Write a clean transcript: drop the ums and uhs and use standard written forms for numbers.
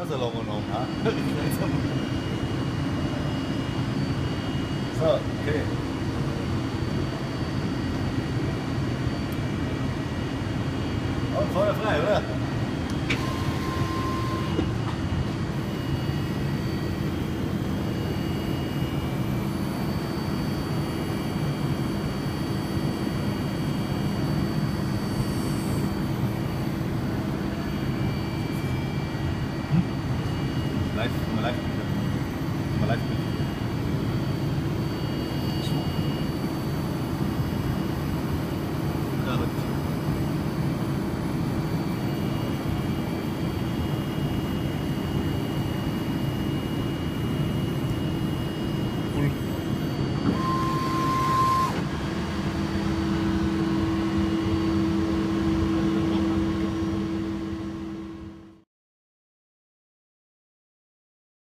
Das ist ein langer Name, ha? So, okay. Und Feuer frei, oder?